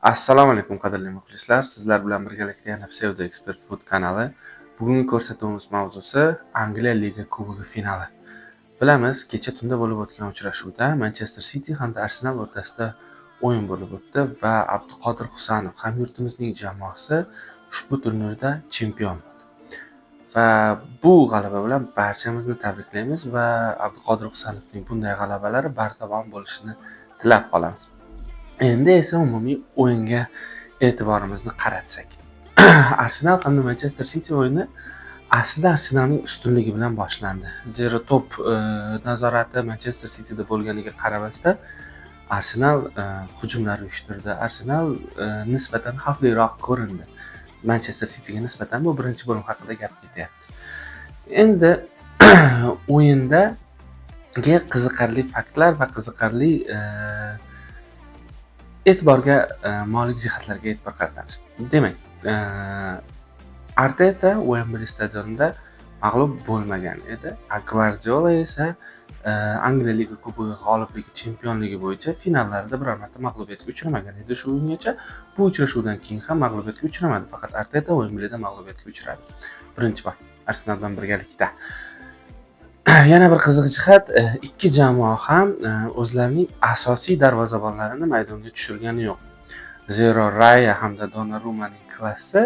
Assalomu alaykum, qadrli muxlislar. Sizlar bilan birgalikda yana Pseudo Expert Food kanali. Bugungi ko'rsatuvimiz mavzusi Angliya Liga Kubogi finali. Bilamiz, kecha tunda bo'lib o'tgan uchrashuvda Manchester City hamda Arsenal o'rtasida o'yin bo'lib o'tdi va Abduqodir Husanov hamyurtimizning jamoasi ushbu turnirda chempion bo'ldi. Va bu g'alaba bilan barchamizni tabriklaymiz va Abduqodir Husanovning bunday g'alabalari bardavom bo'lishini tilab qolamiz. Endi esa umumiy o'yinga e'tiborimizni qaratsak. Arsenal hamda Manchester City o'yini aslida Arsenalning ustunligi bilan boshlandi. Zero to'p nazorati Manchester Cityda bo'lganiga qaramasdan, Arsenal hujumlar uyushtirdi. Arsenal nisbatan xavfliroq ko'rindi Manchester Cityga nisbatan. Bu birinchi bo'lim haqida gap ketyapti. Endi o'yindagi qiziqarli faktlar va qiziqarli e'tiborga molik jihatlarga e'tibor qaratamiz. Demak, Arteta Wembley stadionida mag'lub bo'lmagan edi. A Gvardiola esa Angliya Liga Kubogi g'olibligi, chempionligi bo'yicha finallarda biror marta mag'lubiyatga uchramagan edi shu o'yingacha. Bu uchrashuvdan keyin ham mag'lubiyatga uchramadi. Faqat Arteta Wembleyda mag'lubiyatga uchradi. Birinchi bor Arsenal bilan birgalikda. Yana bir qiziq jihat, ikki jamoa ham o'zlarining asosiy darvozabonlarini maydonga tushirgani yo'q. Zero Raya hamda Donnarummaning klassi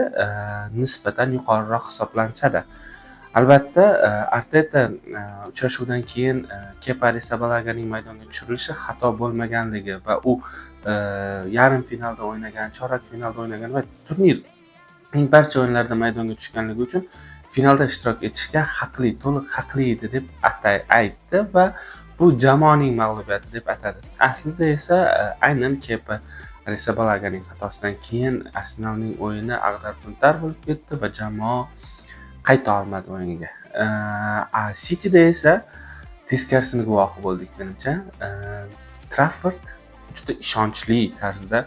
nisbatan yuqoriroq hisoblansa-da. Albatta, Arteta uchrashuvdan keyin Kepa Arrizabalaganing maydonga tushirilishi xato bo'lmaganligi va u yarim finalda o'ynagan, chorak finalda o'ynagan va turnirning barcha o'yinlarida maydonga tushganligi uchun finalda ishtirok etishga haqli, to'liq haqli edi deb aytdi va bu jamoaning mag'lubiyati deb atadi. Aslida esa aynan Kepa Arrizabalaгаning xatosidan keyin Arsenalning o'yini ag'dar-to'ntar bo'lib ketdi va jamoa qayta olmadi o'yinga. A Cityda esa teskarisini guvohi bo'ldik menimcha. Trafford juda ishonchli tarzda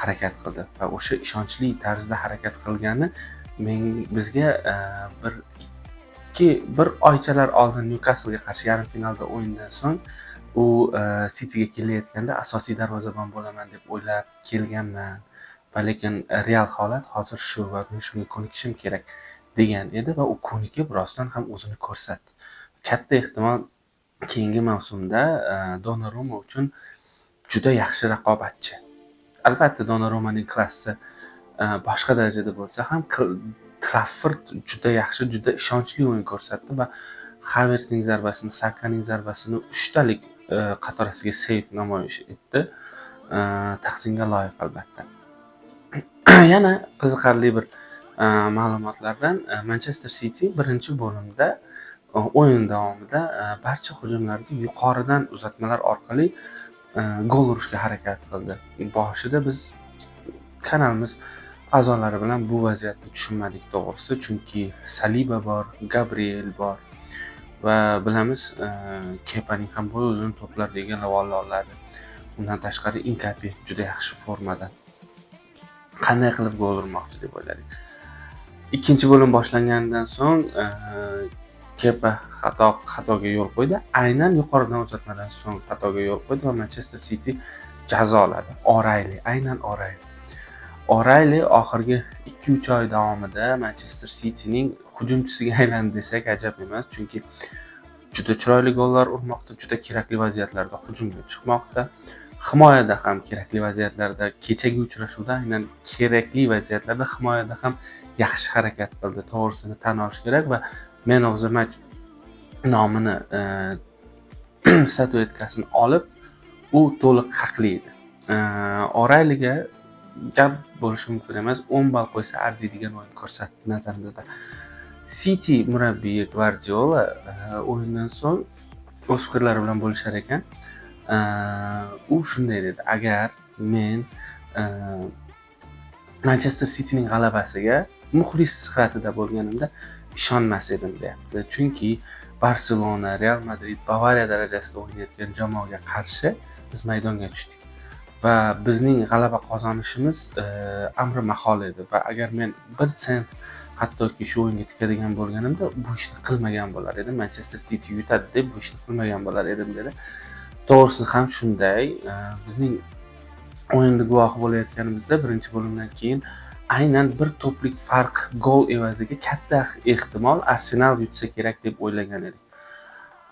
harakat qildi va o'sha ishonchli tarzda harakat qilgani men bizga bir ikki bir oychalar oldin Newcastle'ga qarshi yarim finalda o'yindan so'ng u Cityga kelayotganda asosiy darvozabon bo'laman deb o'ylab kelganman va lekin real holat hozir shu va men shunga ko'nikishim kerak degan edi va u ko'nikib, rostdan ham o'zini ko'rsatdi. Katta ehtimol, keyingi mavsumda Donnarumma uchun juda yaxshi raqobatchi. Albatta, Donnarummaning klassi boshqa darajada bo'lsa ham, Trafford juda yaxshi, juda ishonchli o'yin ko'rsatdi va Havertzning zarbasini, Sakaning zarbasini uchtalik qatorasiga seyf namoyish etdi. Tahsinga loyiq albatta. Yana qiziqarli bir ma'lumotlardan Manchester City birinchi bo'limda o'yin davomida barcha hujumlarda yuqoridan uzatmalar orqali gol urishga harakat qildi. Boshida biz kanalimiz a'zolari bilan bu vaziyatni tushunmadik to'g'risi, chunki Saliba bor, Gabriel bor va bilamiz, Kepaning ham bo'yi uzun, to'plarni egallab ola oladi. Undan tashqari Inkape juda yaxshi formada. Qanday qilib gol urmoqchi deb o'yladik. Ikkinchi bo'lim boshlanganidan so'ng Kepa xatoga yo'l qo'ydi. Aynan yuqoridan uzatmadan so'ng xatoga yo'l qo'ydi va Manchester City jazoladi. O'Reilly, aynan O'Reilly. O'Reilly oxirgi 2-3 oy davomida Manchester Cityning hujumchisiga aylandi desak ajab emas, chunki juda chiroyli gollar urmoqda, juda kerakli vaziyatlarda hujumga chiqmoqda. Himoyada ham kerakli vaziyatlarda, kechagi uchrashuvda aynan kerakli vaziyatlarda himoyada ham yaxshi harakat qildi. To'g'risini tan olish kerak va Man of the Match nomini statuetkasini olib, u to'liq haqli edi. O'Reillyga gap bo'lishi mumkin emas. 10 ball qo'ysa arziydigan o'yin ko'rsatdi nazarimizda. City murabbiyi Gvardiola o'yindan so'ng o'z fikrlari bilan bo'lishar ekan, u shunday dedi: "Agar men Manchester Cityning g'alabasiga muxlis sifatida bo'lganimda ishonmas edim", deyapti. Chunki Barselona, Real Madrid, Bavariya darajasida o'ynayotgan jamoaga qarshi biz maydonga tushdik va bizning g'alaba qozonishimiz amri mahol edi va agar men bir sent hattoki shu o'yinga tikadigan bo'lganimda, bu ishni qilmagan bo'lar edim. Manchester City yutadi deb bu ishni qilmagan bo'lar edim, dedi. To'g'risi ham shunday. Bizning O'yinni guvohi bo'layotganimizda birinchi bo'limdan keyin aynan bir to'plik farq gol evaziga katta ehtimol Arsenal yutsa kerak deb o'ylagan edik.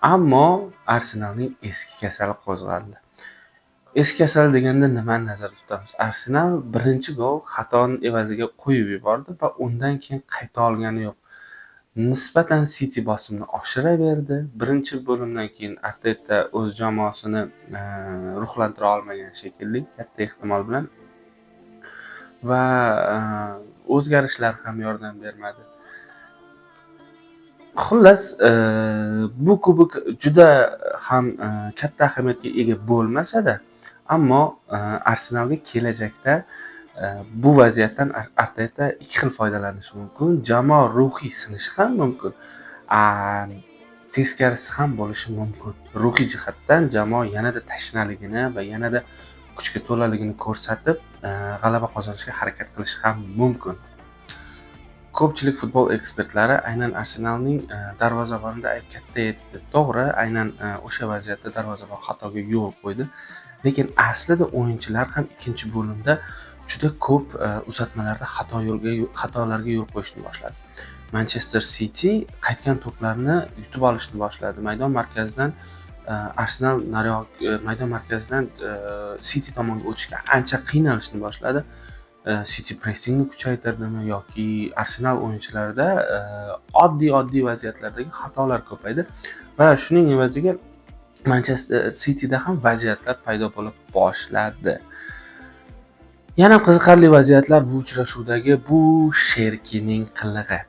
Ammo Arsenalning eski kasali qo'zg'aldi. Eski kasal deganda nimani nazarda tutamiz? Arsenal birinchi gol xatoni evaziga qo'yib yubordi va undan keyin qayta olgani yo'q. Nisbatan City bosimni oshiraverdi. Birinchi bo'limdan keyin Arteta o'z jamoasini ruhlantira olmagan shekilli katta ehtimol bilan va o'zgarishlar ham yordam bermadi. Xullas, bu kubok juda ham katta ahamiyatga ega bo'lmasa-da, ammo Arsenalga kelajakda bu vaziyatdan Arteta ikki xil foydalanishi mumkin. Jamoa ruhiy sinishi ham mumkin. Teskarisi ham bo'lishi mumkin. Ruhiy jihatdan jamoa yanada tashnaligini va yanada kuchga to'laligini ko'rsatib, g'alaba qozonishga harakat qilishi ham mumkin. Ko'pchilik futbol ekspertlari aynan Arsenalning darvozabonida ayb katta edi deb. To'g'ri, aynan o'sha vaziyatda darvozabon xatoga yo'l qo'ydi. Lekin aslida o'yinchilar ham ikkinchi bo'limda juda ko'p uzatmalarda xatolarga yo'l qo'yishni boshladi. Manchester City qaytgan to'plarni yutib olishni boshladi. Maydon markazidan Arsenal naryoq maydon markazidan City tomonga o'tishga ancha qiynalishni boshladi. City pressingni kuchaytirdimi yoki Arsenal o'yinchilarida oddiy-oddiy vaziyatlardagi xatolar ko'paydi va shuning evaziga Manchester Cityda ham vaziyatlar paydo bo'la boshladi. Yana qiziqarli vaziyatlar bu uchrashuvdagi bu Sherkining qilig'i.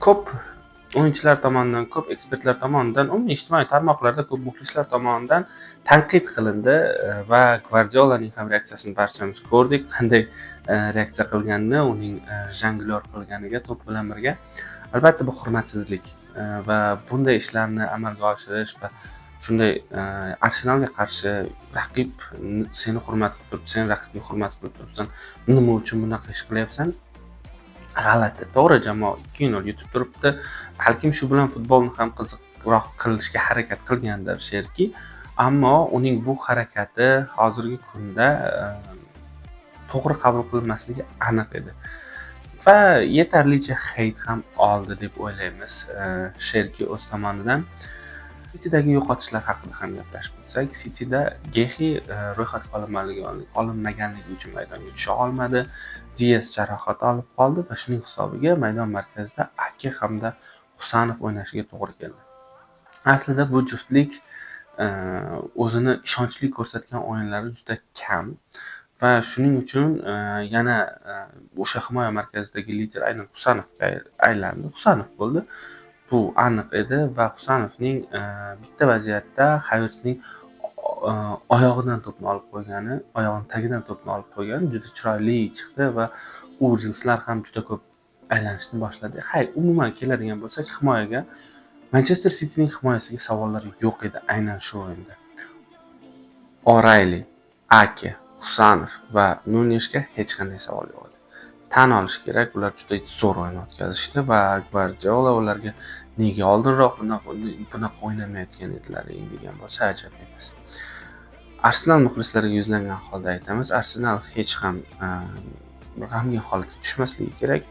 Ko'p o'yinchilar tomonidan, ko'p ekspertlar tomonidan, umuman ijtimoiy tarmoqlarda ko'p muxlislar tomonidan tanqid qilindi va Gvardiolaning ham reaksiyasini barchamiz ko'rdik. Qanday reaksiya qilganini, uning jonglyor qilganiga to'p bilan birga. Albatta, bu hurmatsizlik va bunday ishlarni amalga oshirish va shunday Arsenalga qarshi raqib seni hurmat qilib turibdi, sen raqibni hurmat qilib turibsan. Nima uchun bunaqa ish qilyapsan? G'alati. To'g'ri, jamoa 2-0 yutib turibdi. Balkim shu bilan futbolni ham qiziqroq qilishga harakat qilgandir Sherki. Ammo uning bu harakati hozirgi kunda to'g'ri qabul qilinmasligi aniq edi. Va yetarlicha hate ham oldi deb o'ylaymiz Sherki o'z tomonidan. Citydagi yo'qotishlar haqida ham gaplashib o'tsak, Cityda Gehi ro'yxatga olinmaganligi uchun maydonga tusha olmadi. Dias jarohat olib qoldi va shuning hisobiga maydon markazida Ake hamda Husanov o'ynashiga to'g'ri keldi. Aslida bu juftlik o'zini ishonchli ko'rsatgan o'yinlari juda kam va shuning uchun yana o'sha himoya markazidagi lider aynan Husanovga aylandi. Husanov bo'ldi. Bu aniq edi va Husanovning bitta vaziyatda Havertzning oyog'idan to'pni olib qo'ygani, oyog'ining tagidan to'pni olib qo'ygani juda chiroyli chiqdi va u reelslar ham juda ko'p aylanishni boshladi. Hay, umuman keladigan bo'lsak, himoyaga, Manchester Cityning himoyasiga savollar yo'q edi aynan shu o'yinda. O'Reilly, Ake, Husanov va Nuneshga hech qanday savol yo'q edi. Tan olish kerak, ular juda zo'r o'yin o'tkazishdi va Gvardiola ularga nega oldinroq bunaqa o'ynamayotgan edilaring degan bo'lsa, ajab emas. Arsenal muxlislariga yuzlangan holda aytamiz, Arsenal hech ham g'amgin holatga tushmasligi kerak.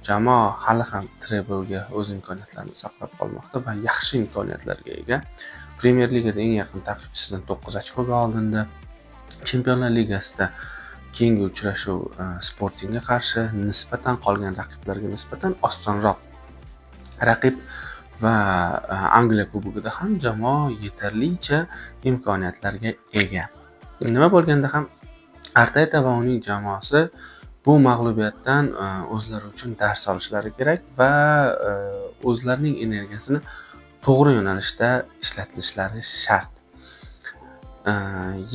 Jamoa hali ham treblga o'z imkoniyatlarini saqlab qolmoqda va yaxshi imkoniyatlarga ega. Premier Ligada eng yaqin ta'qibchisidan 9 ochkoga oldinda. Chempionlar Ligasida keyingi uchrashuv Sportingga qarshi, nisbatan qolgan raqiblarga nisbatan osonroq raqib va Angliya Kubogida ham jamoa yetarlicha imkoniyatlarga ega. Nima bo'lganda ham Arteta va uning jamoasi bu mag'lubiyatdan o'zlari uchun dars olishlari kerak va o'zlarining energiyasini to'g'ri yo'nalishda ishlatilishlari shart.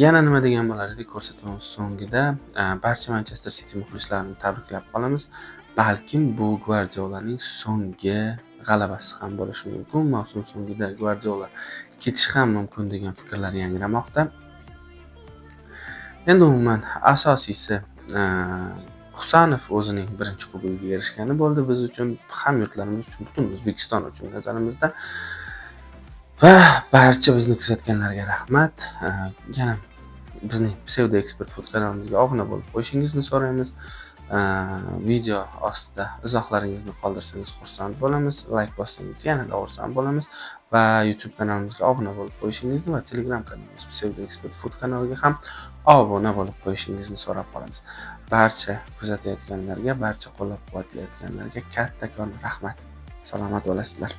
Yana nima degan bo'lar edik ko'rsatuvimiz so'ngida, barcha Manchester City muxlislarini tabriklab qolamiz. Balkim bu Gvardiolaning so'nggi g'alabasi ham bo'lishi mumkin. Mavsum so'ngida Gvardiola ketishi ham mumkin degan fikrlar yangramoqda. Endi umuman asosiysi, Husanov o'zining birinchi kubogiga erishgani bo'ldi biz uchun, hamyurtlarimiz uchun, butun O'zbekiston uchun nazarimizda. Va barcha bizni kuzatganlarga rahmat. Yana Bizning Psevdo Ekspert Food kanalimizga obuna bo'lib qo'yishingizni so'raymiz. Video ostida izohlaringizni qoldirsangiz, xursand bo'lamiz. Layk bossangiz, yanada xursand bo'lamiz va YouTube kanalimizga obuna bo'lib qo'yishingizni va Telegram kanalimiz Psevdo Ekspert Food kanaliga ham obuna bo'lib qo'yishingizni so'rab qolamiz. Barcha kuzatayotganlarga, barcha qo'llab-quvvatlayotganlarga kattakon rahmat. Salomat bo'lasizlar.